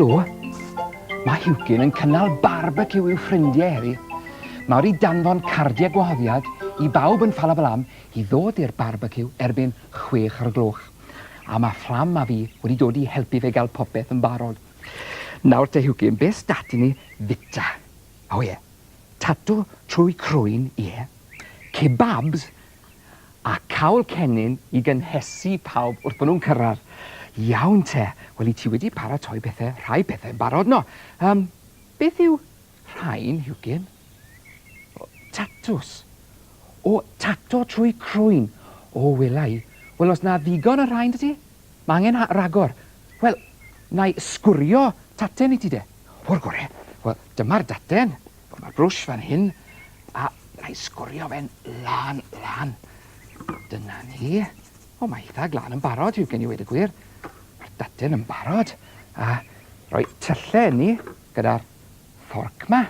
Helo! Mae Huwcyn yn cynnal barbeciw i'w ffrindiau heddi. Mae wedi danfon cardiau gwahoddiad i bawb yn Ffalabalam i ddod i'r barbeciw erbyn chwech o'r gloch. A mae Fflam a fi wedi dod i helpu fe gael popeth yn barod. Nawr te Huwcyn, be stat i ni fita? O ie, tatw trwy crwyn, ie, kebabs A cawl cennin i gynhesu pawb wrth bo nhw'n cyrraedd. Iawn te, wel i ti wedi paratoi pethe, rhai pethe yn barod no. Yym, beth yw rhain, Huwcyn? O, tatws. O, tato trwy crwyn. O, wela i. Wel, os na ddigon o rhain 'da ti? Mae angen ragor. Wel, na i sgwrio taten i ti de. O'r gore. Wel, dyma'r daten. Wel, mae'r brwsh fan hyn, a na i sgwrio fe'n lân, lân. Dyna ni. O, mae eitha glân yn barod, yw gen i weud y gwir. Mae'r daten yn barod. A rhoi tyllau yn ni gyda'r fforc ma.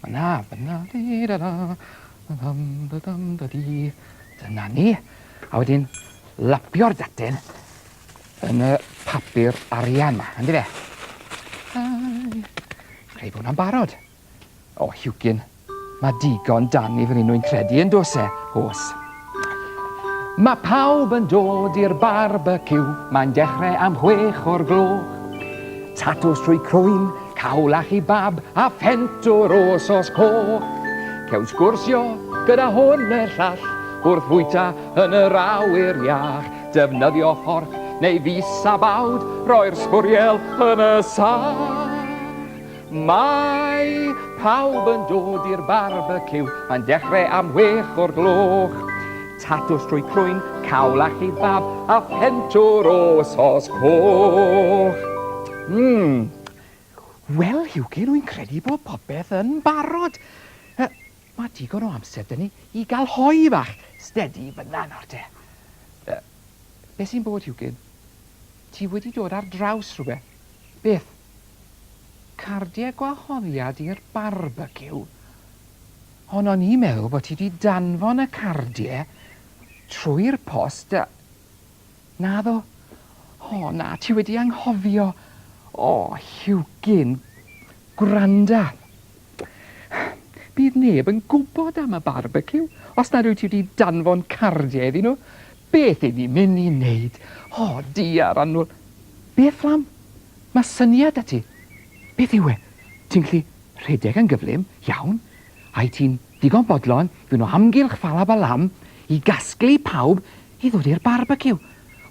Fyna, fyna, di, da, da, dam, da, dam, da, di. Dyna ni. A wedyn lapio'r daten yn y papur arian ma, ynddi fe? Rhaid bod hwnna'n barod. O, Huwcyn, mae digon dan ni fan hyn, wy'n credu, yn does e? Oes. Mae pawb yn dod i'r barbeciw, mae'n dechrau am chwech o'r gloch. Tatws trwy crwyn, cawl a chibab, a phentwr o sos coch. Cewn sgwrsio gyda hwn neu'r llall, wrth fwyta yn yr awyr iach. Defnyddio fforc neu fys a bawd, roi'r sbwriel yn y sach. Mae pawb yn dod i'r barbeciw, mae'n dechrau am wech o'r gloch. Tatws trwy crwyn, cawl a chibab, a phentwr o sos coch. Mm. Wel, Hughie, rwy'n credu bod popeth yn barod. Uh, mae digon o amser dyn ni i gael hoi bach. Steady fyna nawr te. Uh, be sy'n bod, Hughie? Ti wedi dod ar draws rhywbeth. Beth? Cardiau gwahoddiad i'r barbeciw? Ond o'n i'n meddwl bod ti 'di danfon y cardiau trwy'r post a... Naddo? O na, ti wedi anghofio. O, Huwgyn, gwranda. Bydd neb yn gwybod am y barbeciw os nad wyt ti wedi danfon cardiau iddyn nhw. Beth 'yn ni'n mynd i wneud? O, diar annwyl. Beth, Fflam? Mae syniad 'da ti. Beth yw e? Ti'n gallu rhedeg yn gyflym, iawn, a wyt ti'n ddigon bodlon i fynd o amgylch Falabalam i gasglu pawb i ddod i'r barbeciw.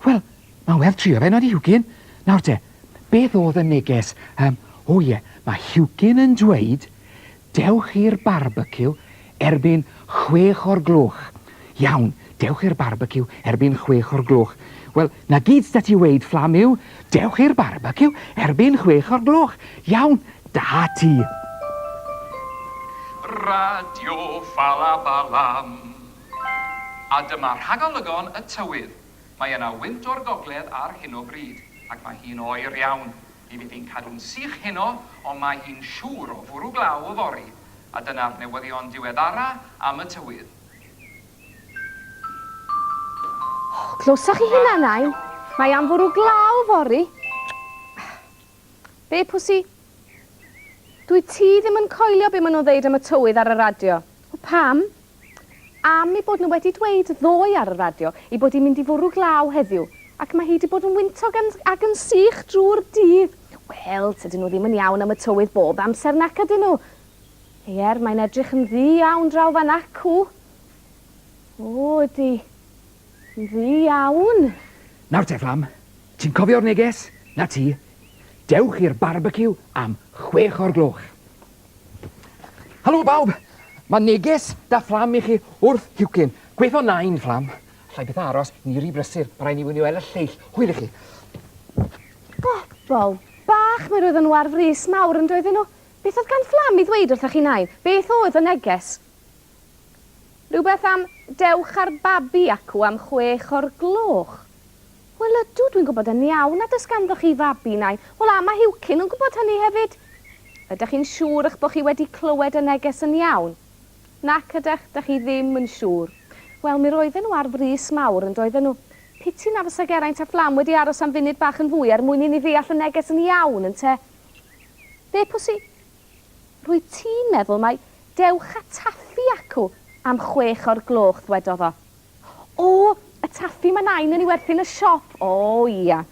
Wel, mae'n werth trio fe, nodi Huwcyn? Nawr te, beth oedd y neges? Yym, o ie, mae Huwcyn yn dweud, dewch i'r barbeciw erbyn chwech o'r gloch. Iawn, dewch i'r barbeciw erbyn chwech o'r gloch. Wel, 'na gyd s'da ti weud, Fflam, yw, dewch i'r barbeciw erbyn chwech o'r gloch. Iawn, da ti. Radio Falabalam. A dyma rhagolygon y tywydd. Mae yna wynt o'r gogledd ar hyn o bryd, ac mae hi'n oer iawn. Mi fydd hi'n cadw'n sych heno, ond mae hi'n siŵr o fwrw glaw yfory. A dyna'r newyddion diweddara am y tywydd. O, glywsoch chi hynna, Nain? Mae am fwrw glaw fory. Be, Pwsi? Dwyt ti ddim yn coelio be maen nhw'n ddeud am y tywydd ar y radio. O, pam? Am eu bod nhw wedi dweud ddoe ar y radio ei bod hi'n mynd i fwrw glaw heddiw, ac mae hi 'di bod yn wyntog ac yn sych drwy'r dydd. Wel, tydyn nhw ddim yn iawn am y tywydd bob amser nac ydyn nhw? Er, mae'n edrych yn ddu iawn draw fan acw. O, ydy. Yn ddu iawn. Nawr te, Fflam, ti'n cofio'r neges? 'Na ti. Dewch i'r barbeciw am chwech o'r gloch. Helo bawb! Mae neges da Fflam i chi wrth Huwcyn. Gweithio nain, Fflam. Allai byth aros, ni ry brysur, ma' raid ni fynd i weld y lleill. Hwyl i chi. Bobol bach, mi roedden nhw ar frys mawr yn doedden nhw? Beth oedd gan Fflam i ddweud wrtha chi nain? Beth oedd y neges? Rhywbeth am dewch â'r babi acw am chwech o'r gloch. Wel ydw, dwi'n gwybod yn iawn nad oes ganddoch chi fabi, nain. Wel a mae Huwcyn yn gwybod hynny hefyd. Ydych chi'n siŵr eich bod chi wedi clywed y neges yn iawn? Nac ydych, dych chi ddim yn siŵr. Wel, mi roedden nhw ar frys mawr, yn doedden nhw? Piti na fysa Geraint a Fflam wedi aros am funud bach yn fwy er mwyn i ni ddeall y neges yn iawn, ynte? Be, Pwsi? Rwyt ti'n meddwl mai dewch a taffi acw am chwech o'r gloch, ddwedodd o. O, y taffi ma Nain yn ei werthu yn y siop. O, ia.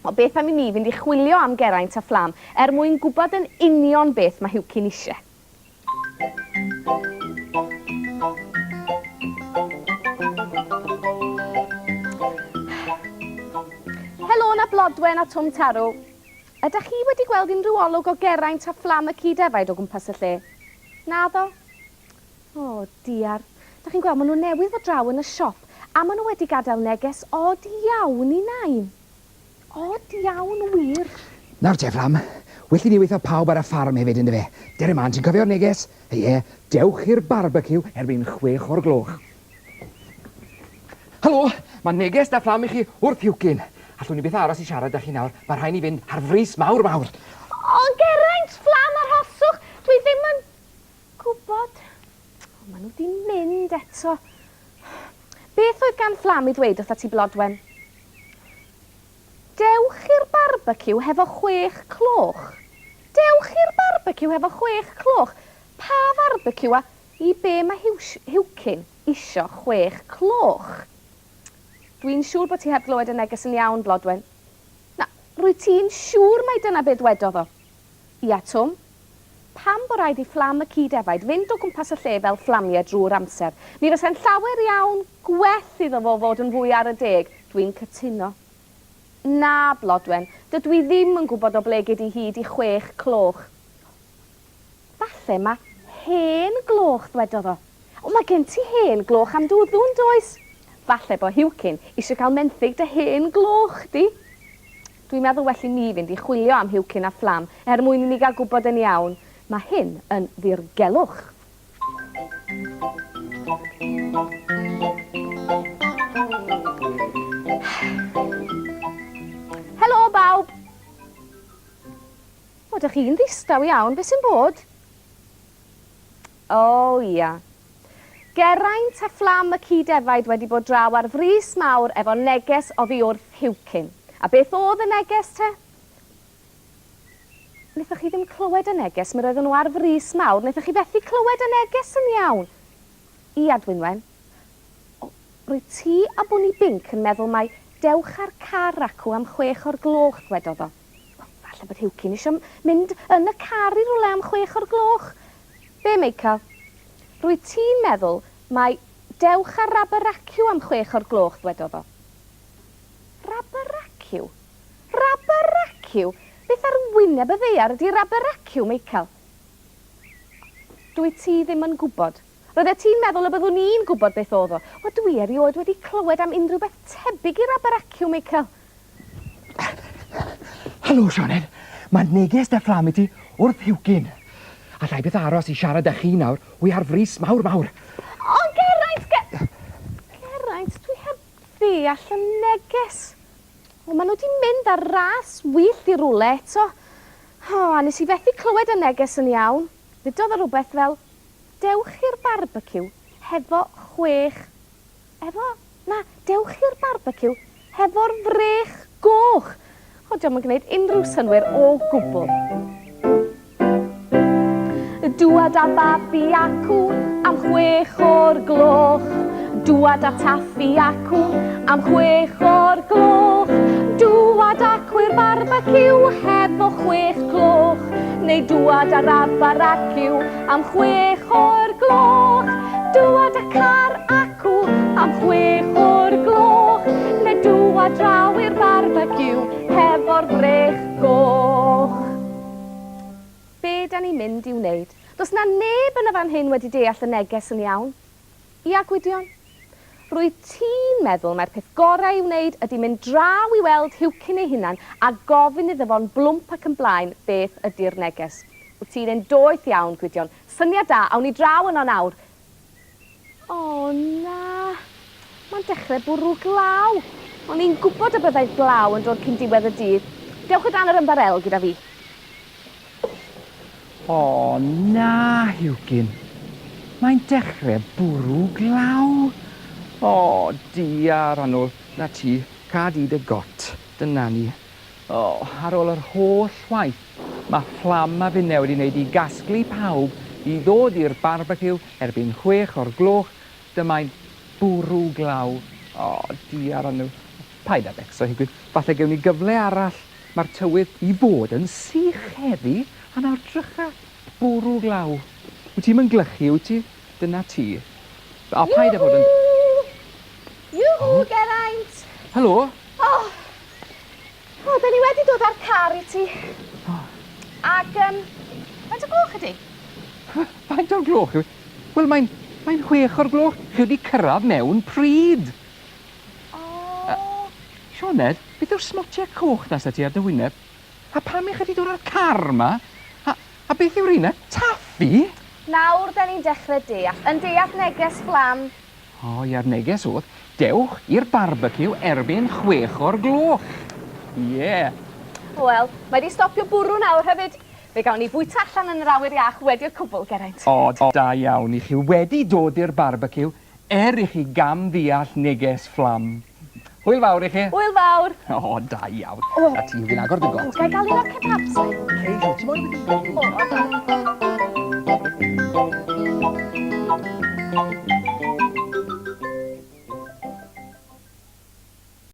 O, beth am i ni fynd i chwilio am Geraint a Fflam er mwyn gwybod yn union beth mae Huwcyn isie. Helo 'na Blodwen a Twm Tarw. Ydach chi wedi gweld unrhyw olwg o Geraint a Fflam y ci defaid o gwmpas y lle? Naddo? O, diar. Dach chi'n gweld, maen nhw newydd fod draw yn y siop, a maen nhw wedi gadael neges od iawn i Nain. Od iawn wir. Nawr te, Fflam, well i ni weithio pawb ar y ffarm hefyd, yndyfe? Dere mân, ti'n cofio'r neges? Ie, dewch i'r barbeciw erbyn chwech o'r gloch. Helo, mae neges 'da Fflam i chi wrth Huwcyn. Allwn ni byth aros i siarad 'da chi nawr, mae rhaid ni fynd ar frys mawr mawr. O, Geraint, Fflam, arhoswch, dwi ddim yn gwybod. O, maen nhw 'di mynd eto. Beth oedd gan Fflam i ddweud wrtha ti, Blodwen? Dewch i'r barbeciw hefo chwech cloch. Dewch i'r barbeciw hefo chwech cloch. Pa farbeciw a i be mae Huwcyn isio chwech cloch? Dwi'n siŵr bod ti heb glywed y neges yn iawn, Blodwen. Na, rwyt ti'n siŵr mai dyna be ddwedodd o? Ia, Twm. Pam bo raid i fflam y ci defaid fynd o gwmpas y lle fel fflamie drwy'r amser? Mi fyse'n llawer iawn gwell iddo fo fod yn fwy ar y deg, dwi'n cytuno. Na, Blodwen, dydw i ddim yn gwybod o ble gei di hyd i chwech cloch. Falle ma' hen gloch, ddwedodd o. O, ma' gen ti hen gloch am dwddw, yn does? Falle bo' Huwcyn isio cael menthyg dy hen gloch di. Dwi'n meddwl well i mi fynd i chwilio am Huwcyn a Fflam er mwyn i ni gael gwybod yn iawn. Ma' hyn yn ddirgelwch. Helo, bawb! O, dych chi'n ddistaw iawn. Be sy'n bod? O, ia. Geraint a Fflam y ci defaid wedi bod draw ar frys mawr efo neges oddi wrth Huwcyn. A beth o'dd y neges, te? Wnaethoch chi ddim clywed y neges, mi roedden nhw ar frys mawr. Wnaethoch chi fethu clywed y neges yn iawn. Ia, Dwynwen. O, rwyt ti a Bwni Binc yn meddwl mai dewch â'r car acw am chwech o'r gloch, ddwedodd o. Wel, falle bod Huwcyn isio mynd yn y car i rywle am chwech o'r gloch. Be, Meical? Rwyt ti'n meddwl mai dewch â'r rabaraciw am chwech o'r gloch, ddwedodd o. Rabaraciw? Rabaraciw? Beth ar wyneb y ddaear ydi rabaraciw, Meical? Dwyt ti ddim yn gwybod. Roeddet ti'n meddwl y byddwn i'n gwybod beth o'dd o. Wel, dwi erioed wedi clywed am unrhyw beth tebyg i rabaraciw, Meical. Helo, Sioned. Mae neges da fflam i ti wrth Huwcyn. Alla i byth aros i siarad â chi nawr. Wi ar frys mawr, mawr. O, Geraint! Ge Geraint, dwi heb ddeall y neges. O, maen nhw wedi mynd ar ras wyllt i rywle eto. O, a nes i fethu clywed y neges yn iawn. Ddudodd o rywbeth fel, dewch i'r barbeciw hefo chwech Efo? Na, dewch i'r barbeciw hefo'r frech goch! O, dio'm yn gwneud unrhyw synnwyr o gwbl. Dŵad â babi acw am chwech o'r gloch. Dŵad â taffi acw am chwech o'r gloch. Dŵad acw i'r barbeciw hefo chwech cloch. Neu dŵad â rabar aciw am chwech o'r gloch. Dŵad â car acw am chwech o'r gloch. Neu dŵad draw i'r barbeciw hefo'r frech goch. Be da ni'n mynd i'w wneud? Does 'na neb yn y fan hyn wedi deall y neges yn iawn. Ia, Gwydion? Rwyt ti'n meddwl mai'r peth gorau i'w wneud ydi mynd draw i weld Huwcyn ei hunan a gofyn iddo fo'n blwmp ac yn blaen beth ydi'r neges. Wyt ti'n un doeth iawn, Gwydion. Syniad da, awn ni draw yno nawr. O, na. Mae'n dechrau bwrw glaw. O'n i'n gwybod y byddai'r glaw yn dod cyn diwedd y dydd. Dewch o dan yr ymbarel gyda fi. O na, Huwcyn. Mae'n dechre bwrw glaw. O, diar annwl. 'Na ti, ca di dy got. Dyna ni. O, ar ôl yr holl waith. Mae Fflam a finne wedi wneud i gasglu pawb i ddod i'r barbeciw erbyn chwech o'r gloch, dyma'n bwrw glaw. O, diar annwyl. Paid â becso, Hughie. Falle gewn ni gyfle arall. Mae'r tywydd i fod yn sych heddi, a nawr drycha, bwrw glaw. Wyt ti'm yn glychu, wyt ti? Dyna ti. O, paid â bod yn... Yoo-hoo! Yoo-hoo, Geraint! Helo! O! O, da ni wedi dod â'r car i ti. O. Ac, um, faint o gloch ydi? Faint o'r gloch yw? Wel, mae'n mae chwech o'r gloch. Chi wedi cyrraedd mewn pryd. O. Sioned, beth yw'r smotiau coch na sy ti ar dy wyneb? A pam i chi wedi dod â'r car 'ma? A, a beth yw'r un 'na? Taffi? Nawr da ni'n dechrau deall. Yn deall neges Fflam. O, ia'r neges oedd, dewch i'r barbeciw erbyn chwech o'r gloch. Ie. Wel, mae 'di stopio bwrw nawr hefyd. Fe gawn ni fwyta allan yn yr awyr iach wedi'r cwbl, Geraint. O, da iawn i chi wedi dod i'r barbeciw, er i chi gam ddeall neges Fflam. Hwyl fawr i chi. Hwyl fawr. O, da iawn. A ti, fi'n agor dy got. Ga i gael un o'r kebabs? Cei, ti moyn... O, da.